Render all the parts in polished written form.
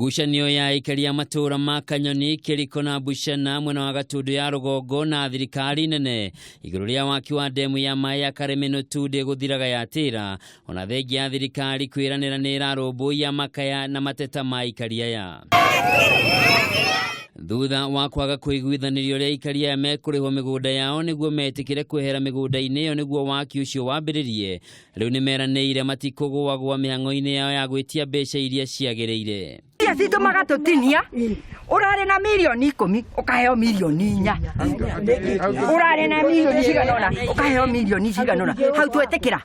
Ngucanio ya aikari a matũũra ma Kanyoni, Kĩriko na Buchana mwena wa Gatundu ya rũgongo na thirikari nene igũrũ rĩa waki wa ndemu ya maĩ ya Karemenu ndĩgũthiraga yatĩra ona thengia ya thirikari kwĩranĩra nĩ ĩrarũmbũiya makaya na mateta ma aikari aya. Thutha wa kwaga kũiguithanĩrio ũrĩa aikari aya mekũrĩhwo mĩgũnda yao nĩguo metĩkĩre kwehera mĩgũnda-inĩ ĩyo nĩguo waki ũcio wambĩrĩrie, rĩu nĩ meranĩire matikũgũagũa mĩhang'o-inĩ yao ya gwĩtia mbeca iria ciagĩrĩire. Mbia citũ magatũtinia, ũrarĩ na mirioni 10 ũkaheo mirioni 4, ũrarĩ na mirioni cigana ũna ũkaheo mirioni cigana ũna. Hau twetĩkĩra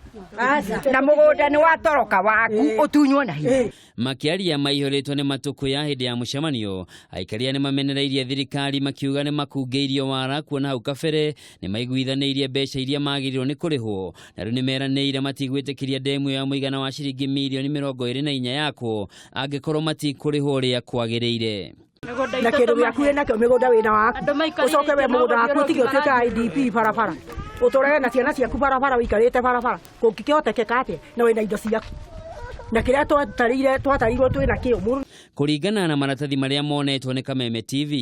na mũgũnda nĩ watoroka waku ũtunywo na hinya. Makĩaria maihũrĩtwo nĩ matũkũya hĩndĩ ya mũcemanio, aikaria nĩ mamenereirie thirikari makiuga nĩ makungĩirio wara kuona hau kabere nĩ maiguithanĩirie mbeca iria magĩrĩirwo nĩ kũrĩhwo, na rĩu nĩ meranĩire matigwĩtĩkĩria ndemu ya mũigana wa ciringi mirioni 24 yakwo angĩkorwo matikũrĩhwo ũrĩa kwagĩrĩire. Na kĩndũ gĩaku wĩnakĩo, mĩgũnda wĩna waku, ũcoke we mũgũnda waku ũtige ũtuĩke IDP barabara, ũtũrage na ciana ciaku barabara, ũikarĩte barabara, kũngĩkĩhotekeka atĩa na wĩna indo ciaku na kĩrĩa twatarĩire twatarĩirwo twĩna kĩo mũndũ? Kũringana na maratathi marĩa monetwo nĩ Kameme TV,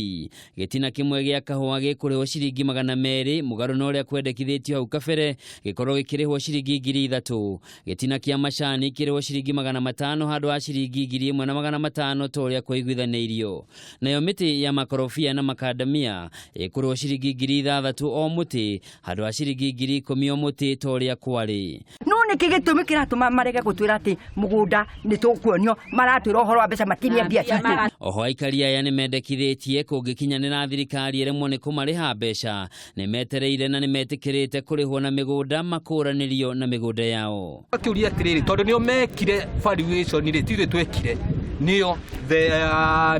gĩtina kĩmwe gĩa kahũa gĩkũrĩhwo ciringi 200, mũgarũ na ũrĩa kwendekithĩtio hau kabere gĩkorwo gĩkĩrĩhwo ciringi 3000. Gĩtina kĩa macani kĩrĩhwo ciringi 500 handũ ha ciringi 1500 ta ũrĩa kwaiguithanĩirio. Nayo mĩtĩ ya makorobia na makandamia ĩkũrĩhwo ciringi 6000 o mũtĩ handũ ha ciringi 10,000 o mũtĩ ta ũrĩa kwarĩ. No nĩkĩ gĩtũmi kĩratũma marege gũtwĩra atĩ mũgũnda nĩ tũkuonio? Maratwĩra ũhoro wa mbeca, matinia mbia citũ. Oho aikari aya nĩ mendekithĩtie kũngĩkinyanĩra thirikari ĩremwo nĩ kũmarĩha mbeca, nĩ metereire na nĩ metĩkĩrĩte kũrĩhwo na mĩgũnda makũranĩrio na mĩgũnda yao. Akĩũria atĩrĩrĩ, tondũ nĩo mekire valuation rĩ, ti ithuĩ twekire, nĩo the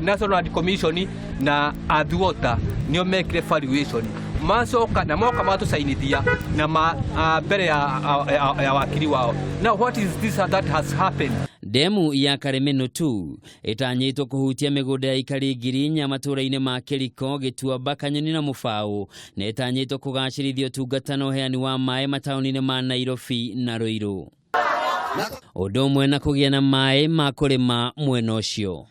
National Land Commission na Earth Water nĩo mekire valuation, macoka na moka matũcainithia na ma, mbere ya wakiri wao. Now what is this that has happened? Ndemu ya Karemenu 2 ĩtanyĩtwo kũhutia mĩgũnda ya aikari 4,000 matũũra-inĩ ma Kĩriko, Gĩtuamba, Kanyoni na Mũbaũ, na ĩtanyĩtwo kũgacĩrithia ũtungata na ũheani wa maĩ mataũni-inĩ ma Nairobi na Ruiru, ũndũ ũmwe na kũgĩa na maĩ ma kũrĩma mwena ũcio.